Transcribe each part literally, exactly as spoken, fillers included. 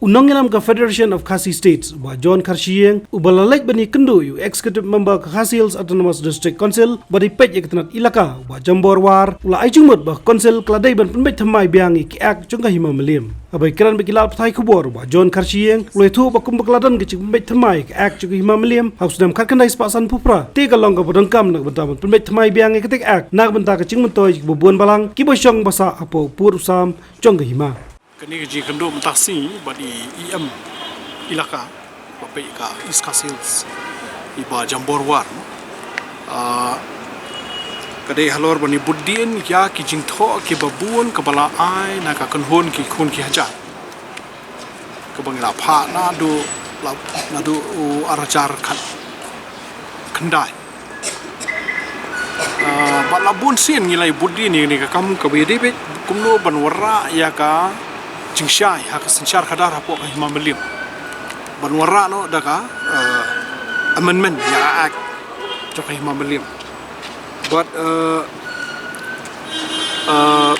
U nongïalam ka Federation of Khasi States, Bah John Kharshiing, uba la leit ban ïakynduh ïa u Executive Member ka Khasi Hills Autonomous District Council, ba dei peit ïa ka tnat ilaka, Bah Jambor War, u la ai jingmut ba ka Council ka la dei ban pynbeit thymmai biang ïa ki Act jong ka Hima Mylliem. Haba ïakren bad ki lad pathai khubor, Bah John Kharshiing u la ïathuh ba kumba ka la don ka jingpynbeit thymmai ïa ka Act jong ka Hima Mylliem ha u snem khatkhyndai spah sanphew phra, te ka long kaba donkam na ka bynta ban pynbeit thymmai biang ïa katei ka Act na ka bynta ka jingmyntoi jong kiba bun balang kiba shong ba sah hapoh u pud u sam jong ka hima. Kane ka jingïakynduh mynta ka sngi bad i EM ilaka ba peit ka East Khasi Hills, i Bah Jambor War, no? Ah, ka dei halor ban ïa bud dien ïa ki jingthoh kiba bun kaba la ai na ka kynhun ki khun ki hajar, kaba ngi la phah naduh, la, naduh u ar hajar khatkhyndai. Ah, bad la bun sien ngi la ïa bud dien ïa kane ka kam kaba ïadei bad kumno ban wanrah ïa ka jingshai ha ka synshar khadar hapoh ka Hima Mylliem, ban wanrah noh da ka, ah, amendment ïa ka Act jong ka Hima Mylliem. Bad, ah, ah,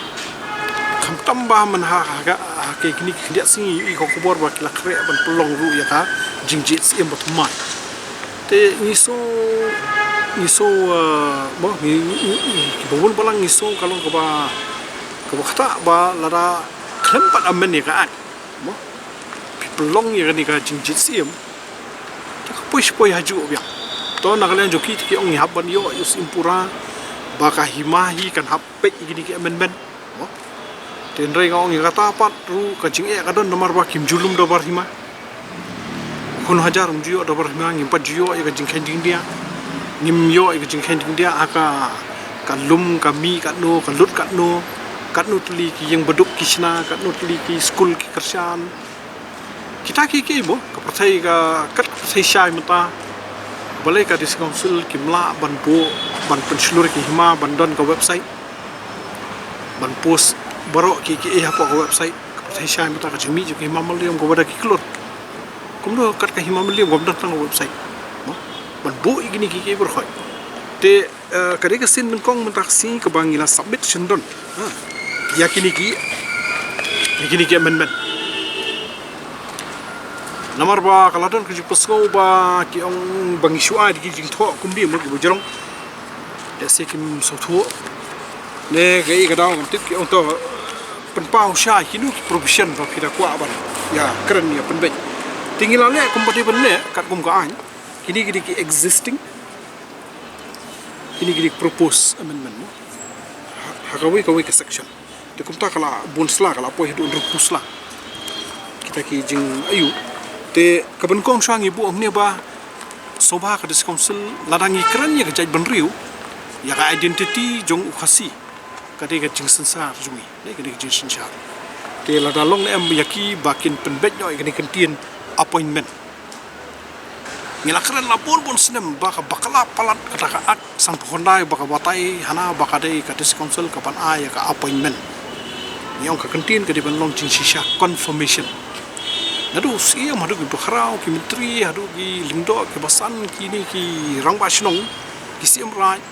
khamtam ba man ha, ha ka, ha kine ki khyndiat sngi i ïohi ka khubor ba ki la khreh ban pynlong ruh ïa ka jingjied siem ba thymmai. Te ngi sngew, ngi sngew, ah, mo, ngi, ngi, ngi, ngi, kiba bun balang ngi sngew ka long kaba, kaba ktah ba lada khlem pat amend ïa ka Act, mo, phi pynlong ïa kane ka jingjied siem, te ka poi sha poi ha juh biang. To na ka liang jong ki te ki ong ngi hap ban ïoh ïa u siem pura ba ka hima hi kan hap peit ïa kine ki amendment. Mo? Te hynrei nga ong ïa kata pat ruh ka jingeh ka don namar ba kim ju lum dorbar hima. Khun hajar um ju ïoh dorbar hima, ngim pat ju ïoh ïa ka jingkheiñ jingdiah. Ngim ïoh ïa ka jingkheiñ jingdiah ha ka, ka lum ka mih katno, ka lut katno, katno tylli ki ïing baduk ki shna, katno tylli ki skul ki kyrshan. Kita kiei kiei mo, ka pyrthei ka, kat ka pyrthei shai mynta. Balei ka District Council kim lah ban buh, ban pynshlur ïa ki hima ban don ka website, ban post baroh kiei kiei hapoh ka website? Ka pyrthei shai mynta, ka jingmih jong ka Hima Mylliem kaba da ki klur. Kumno kat ka Hima Mylliem kam don tang ka website, mo? Ban buh ïa kine kiei kiei baroh. Te, eh, ka dei ka sien nyngkong mynta ka sngi kaba ngi la submit shen don, ha, ïa kine ki, ïa kine ki amendment. Namar ba ka la don ka jingpynsngew ba ki ong ba ngi shu ai da ki jingthoh kumne mo, kiba jrong. Lehse kim sngewthuh ne kaei ka daw, ngam tip, ki ong to pynpaw sha kino ki provision ba phi da kwah ban ïa kren ïa pynbeit. Te ngi la leh kumba dei ban leh katkum ka aiñ. Kine ki dei ki existing, kine ki dei ki proposed amendment, mo, ha, ha kawei kawei ka section. Te kumta ka la bun sla, ka la poi haduh hynriewphew sla. Kita ki jingaïu. Te kaba nyngkong shuwa ngi buh hangne ba sngewbha ka District Council, lada ngi kren ïa ka jaitbynriew, ïa ka identity jong u Khasi, ka dei ka jingsynshar jong ngi, ne ka dei ka jingsynshar. Te lada long ne em ïa ki ba kin pynbeit noh ïa kane ka ktien appointment. Ngi la kren la bun bun snem ba ka bakla palat kata ka Act sanphew khyndai ba ka batai hana ba ka dei ka District Council ka ban ai ïa ka appointment. Ngi ong ka ktien ka dei ban long jingshisha confirmation. Naduh u Syiem haduh ki bakhraw, ki myntri, haduh ki lyngdoh, ki basan, kine ki rangbah shnong, ki Syiem Raij,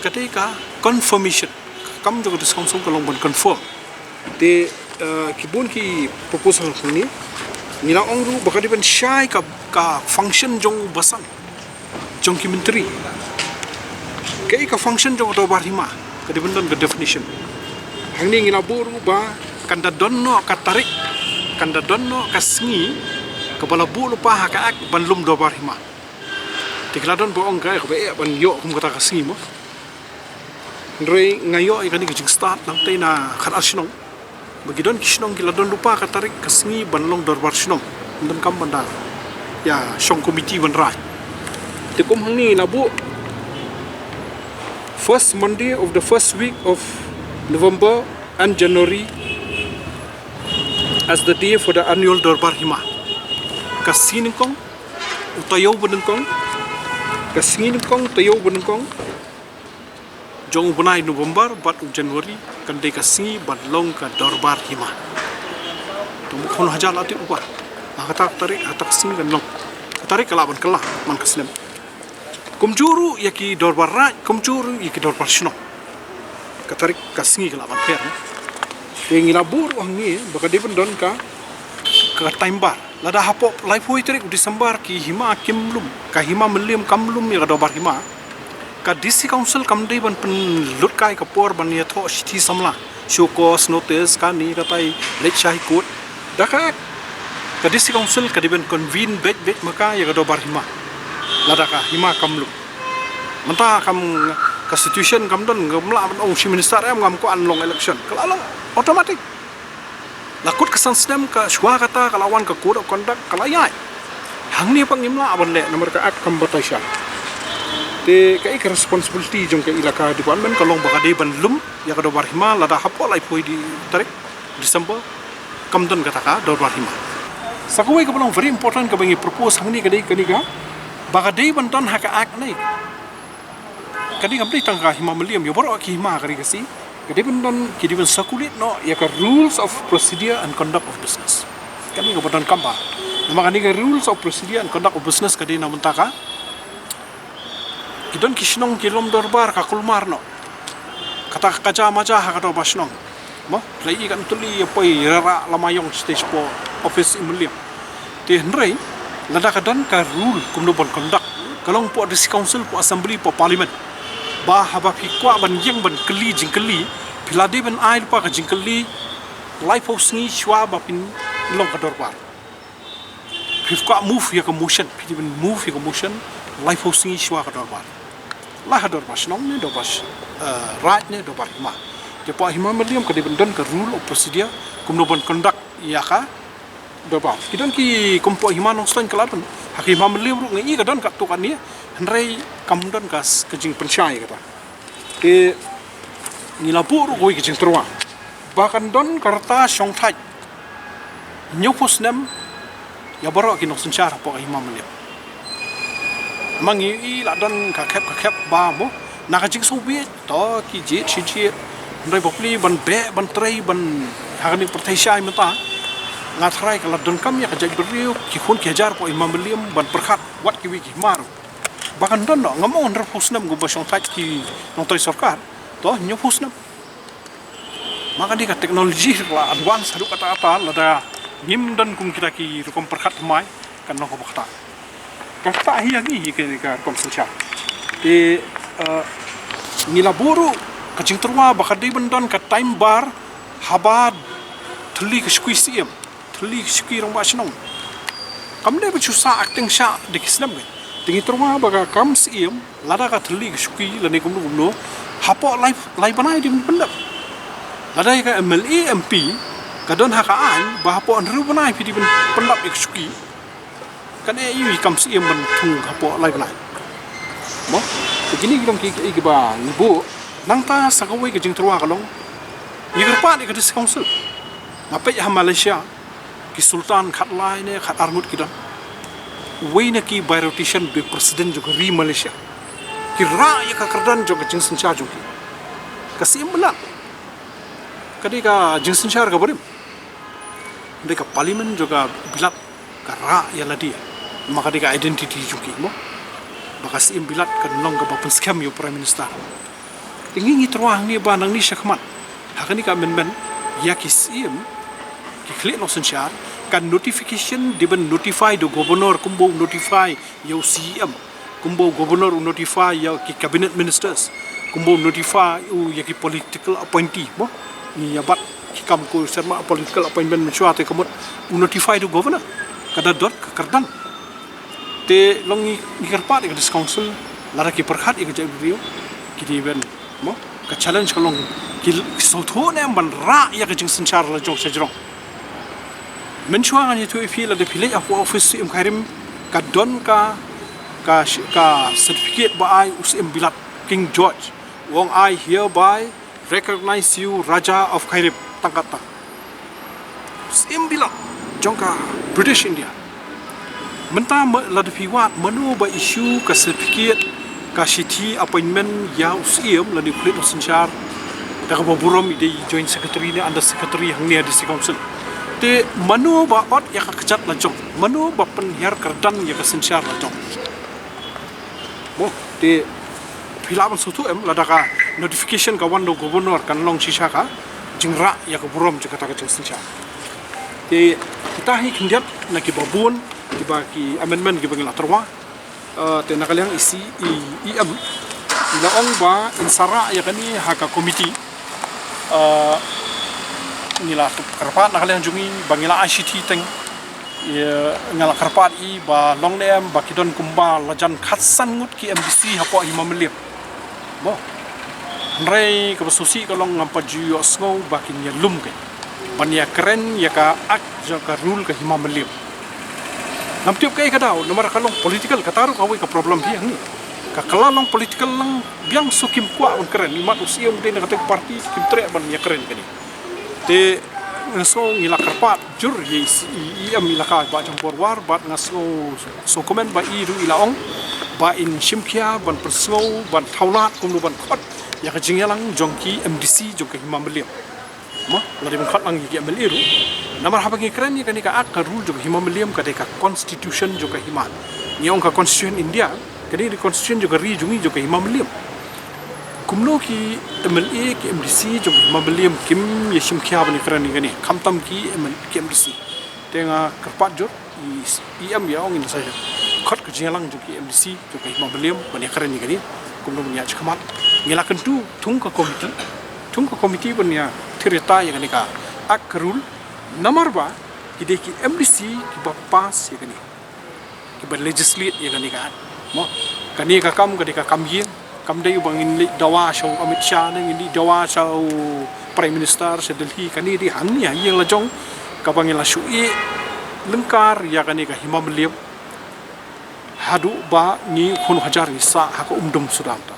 ka dei ka confirmation. Ka kam jong ka District Council ka long ban confirm. Te, eh, ki bun ki proposal hangne, ngi la ong ruh ba ka dei ban shai ka, ka function jong u basan, jong ki myntri. Kaei ka function jong ka dorbar hima, ka dei ban don ka definition. Hangne ngi la buh ruh ba kan da don noh ka tarik, kan da don noh ka sngi kaba la buh lypa ha ka Act ban lum dorbar hima. Te ki la don ba ong ka, kaba eh ban ïoh kum kata ka sngi mo. Hynrei nga ïoh ïa kane ka jingstad nangtei na khatar shnong. Ba ki don ki shnong ki la don lypa ka tarik ka sngi ban long dorbar shnong. Ym donkam ban da ïa shong komiti ban rai. Te kum hangne la buh first Monday of the first week of November and January as the day for the annual Dorbar Hima. Ka sngi nyngkong, u taïew ba nyngkong, ka sngi nyngkong, taïew ba nyngkong jong u bnai November bad u January kan dei ka sngi ban long ka Dorbar Hima. Te mut khun hajar la tip u ba ha kata ka tarik, ha kata ka sngi kan long. Ka tarik ka lah ban kylla man ka snem. Kumjuh ruh ïa ki dorbar raid, kumjuh ruh ïa ki dorbar shnong. Ka tarik ka sngi ka lah ban pher. Te ngi la buh ruh hangne ba ka dei ban don ka Ka time bar. Lada hapoh laiphew tarik December ki hima kim lum, ka hima Mylliem kam lum ïa ka dorbar hima, ka D C Council kam dei ban pynlut kai ka por ban ïathoh shithi samla, show cause notice, kane katai, leit sha High Court. Da ka, ka D C Council ka dei ban convene beit beit ma ka ïa ka dorbar hima. Lada ka hima kam lum. Mynta kam, ka situation kam don, ngam lah ban ong shi minister em, ngam kwah ban long election. Ka la long automatic. La kut ka san snem, ka shuwa kata ka la wan ka code of conduct, ka la ïaid. Hangne pat ngim lah ban leh namar ka act kam batai sha. Te kaei ka responsibility jong ka elaka department ka long ba ka dei ban lum ïa ka dorbar hima lada hapoh laiphew tarik December kam don kata ka dorbar hima. Sa kawei kaba long very important kaba ngi propose hangne ka dei kane ka, ba ka dei ban don ha ka act ne. Ka dei kam dei tang ka hima Mylliem, ïa baroh ki hima ka ri Khasi. Ka dei ban don, ki dei ban circulate noh ïa ka rules of procedure and conduct of business. Ka dei kaba donkam bha. Namar kane ka rules of procedure and conduct of business ka dei na bynta ka, ki don ki shnong ki lum dorbar ka kulmar noh. Kata ka kaja maja ha ka dorbar shnong. Mo, la i kan tylli ïa poi rara lama ïong stage po office i Mylliem. Te hynrei, lada ka don ka rule kumno ban conduct, ka long po D C Council, po Assembly, po Parliament. Ba haba phi kwah ban ïeng ban kylli jingkylli, phi la dei ban ai lypa ka jingkylli laiphew sngi shuwa ba phin long ka dorbar. Phi kwah move ïa ka motion, phi dei ban move ïa ka motion laiphew sngi shuwa ka dorbar. La ha dorbar shnong ne dorbar sh-, eh, raid ne dorbar hima. Te po hima Mylliem ka dei ban don ka rule of procedure kumno ban conduct ïa ka dorbar. Ki don ki kum po hima Nongstoiñ ka la don. Ha ki hima Mylliem ruh nga i ka don katto katne. Hynrei kam don ka s-, ka jingpynshai kata. Te ngi la buh ruh kawei ka jingtyrwa ba kan don ka rta shongthait hynñiewphew snem ïa baroh ki nongsynshar hapoh ka hima Mylliem. Ma ngi i la don ka khep ka khep ba mo na ka jingsngewbha to ki jied shi jied. Hynrei ba plie ban beh ban trei ban ha kane ka pyrthei shai mynta, nga tharai ka la donkam ïa ka jaitbynriew ki khun ki hajar hapoh hima Mylliem ban pyrkhat wat kiwei ki hima ruh. Ba kan don noh, ngam ong hynriewphew snem kumba shongthait ki nongtrei sorkar. To hynñiewphew snem. Ma kane ka technology la advance haduh katta katta, lada ngim don kum kita ki rukom pyrkhat thymmai, kan long kaba ktah. Ka ktah hi ïa ngi hi kane ka rukom synshar. Te, eh, ngi la buh ruh ka jingtyrwa ba ka dei ban don ka time bar haba thylli ka shakri Syiem, thylli ka shakri rangbah shnong. Kam dei ba shu sah acting sha da ki snem ka. Te ngi tyrwa ba ka kam Syiem, lada ka thylli ka shakri lane kumno kumno, hapoh lai, lai bnai dei ban pyndep. Lada ïa ka M L A M P ka don ha ka aiñ ba hapoh hynriew bnai phi dei ban pyndep ïa ka shakri. Kan ïa i kam Syiem ban thung hapoh lai bnai. Mo? Te kine ki long ki, ki, kiba ngi buh. Nangta sa kawei ka jingtyrwa ka long, ngi kyrpad ïa ka District Council. Nga peit ha Malaysia, ki sultan khatlai ne khatar ngut ki don. Uwei na ki by rotation u dei president jong ka ri Malaysia. Ki rah ïa ka kyrdan jong ka jingsynshar jong ki. Ka Syiem Bilat ka dei ka jingsynshar kaba rim. Dei ka parliament jong ka Bilat ka rah ïa lade. Ma ka dei ka identity jong ki mo. Ba ka Syiem Bilat kan long kaba pynskhem ïa u Prime Minister. Te ngi ngi tyrwa hangne ba nangne shakhmat ha kane ka amendment, ïa ki Syiem, ki khlieh nongsynshar, ka notification dei ban notify da u Governor kumba u notify ïa u C M, kumba u Governor u notify ïa ki Cabinet Ministers, kumba u notify u ïa ki political appointee mo. Ngi ïa bat ki kam ko syrma political appointment mynshuwa te ka mut u notify da u Governor. Ka da dot ka kyrdan. Te long ngi, ngi kyrpad ïa ka District Council, lada ki pyrkhat ïa ka jaitbynriew, ki dei ban, mo, ka challenge ka long, ki, ki sngewthuh ne em ban rah ïa ka jingsynshar la jong sha jrong. Mynshuwa ngan ïathuh ïa phi, lada phi leit hapoh office u Syiem Khyrim, ka don ka, ka, ka certificate ba ai u Syiem Bilat, King George. U ong, "I hereby recognize you Raja of Khyrim," tang katta. Syiem Bilat jong ka British India. Mynta ma-, lada phi wad mano ba issue ka certificate, ka shithi appointment ïa u Syiem lane u khlieh nongsynshar, da kaba burom i dei i Joint Secretary ne Under Secretary hangne ha District Council. Te mano ba ot ïa ka kjat la jong, mano ba pynhiar kyrdan ïa ka synshar la jong. Mo, te phi lah ban sngewthuh em, lada ka notification ka wan da u Governor kan long shisha ka jingrah ïa ka burom jong kata ka jingsynshar. Te kita hi khyndiat na kiba bun kiba ki amendment kiba ngi la tyrwa. Uh, te na ka liang EC, i, EM i la ong ba in sa rah ïa kane ha ka committee. Uh, ngi la kyrpad na ka liang jong ngi ba ngi la ai shithi teng. Ïa, nga la kyrpad i ba long ne em ba ki don kumba la jan khatsan ngut ki MDC hapoh Hima Mylliem. Mo. Hynrei kaba sngewsih ka long ngam pat ju ïohsngew ba kin ïalum kein ban ïakren ïa ka act jong ka rule ka Hima Mylliem. Ngam tip kaei ka daw, namar ka long political, kata ruh kawei ka problem hi hangne. Ka kylla long political lang biang, so kim kwah ban kren, imat u siem dei na kata ka party, kim treh ban ïakren kane. Te nga sngew ngi la kyrpad jur ïa i, i, EM i la ka ba jong Borwar, bad nga sngew, sngew comment ba i ruh i la ong ba in shim khia ban pynsngew, ban thaw lad kumno ban khot ïa ka jingïalang jong ki MDC jong ka Hima Mylliem. Mo, la dei ban khot lang ïa ki MLA ruh. Namar haba ngi kren ïa kane ka act ka rule jong ka Hima Mylliem ka dei ka constitution jong ka Hima. Ngi ong ka constitution India, ka dei ka constitution jong ka ri jong ngi jong ka Hima Mylliem. Kumno ki MLA ki MDC jong ka Hima Mylliem kim ïa shim khia ban ïakren ïa kane, khamtam ki MLA ki MDC. Te nga kyrpad jur i, EM i ong in sa khot ka jingïalang jong ki MDC jong ka Hima Mylliem ban ïakren ïa kane, kumno ban ïaid shakhmat. Ngi la kyntu thung ka committee, thung ka committee ban ïathir ïatai ïa kane ka act ka rule. Namar ba ki dei ki MDC kiba pass ïa kane, kiba legislate ïa kane ka act. Mo, kane ka kam ka dei ka kam ïing. Kam dei ba ngin leit dawa sha u Amit Shah ne ngin leit dawa sha u Prime Minister sha Delhi, kane dei hangne ha ïing la jong kaba ngi la shu ïeh lyngkar ïa kane ka Hima Mylliem haduh ba ngi khun hajar ngi sah ha ka umdum suda mynta.